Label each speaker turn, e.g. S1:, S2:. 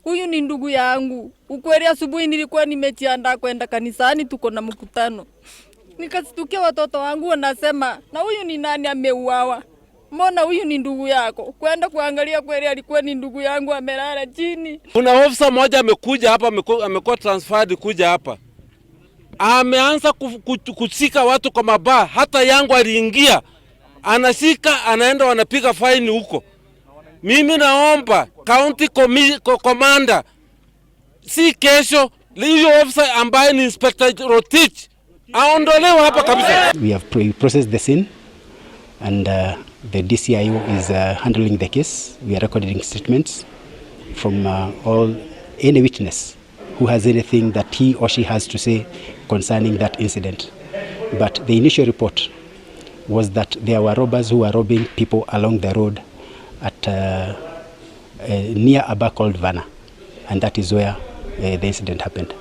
S1: Huyu ni ndugu yangu. Ukweli asubuhi nilikuwa nimejiandaa kwenda kanisani, tuko na mkutano. Nikastukia watoto wangu wanasema, na huyu ni nani ameuawa? Mbona huyu ni ndugu yako? Kwenda kuangalia kweli alikuwa ni ndugu yangu amelala chini.
S2: Kuna ofisa mmoja amekuja hapa, amekuwa transferred kuja hapa, ameanza kushika watu kwa mabaa. Hata yangu aliingia, anashika, anaenda, wanapiga faini huko. Mimi naomba county commander, si kesho, hiyo ofisa ambaye ni Inspector Rotich aondolewe hapa kabisa.
S3: We have processed the scene and the DCIO is handling the case. We are recording statements from all any witness who has anything that he or she has to say concerning that incident. But the initial report was that there were robbers who were robbing people along the road at near a bar called Vanna, and that is where the incident happened.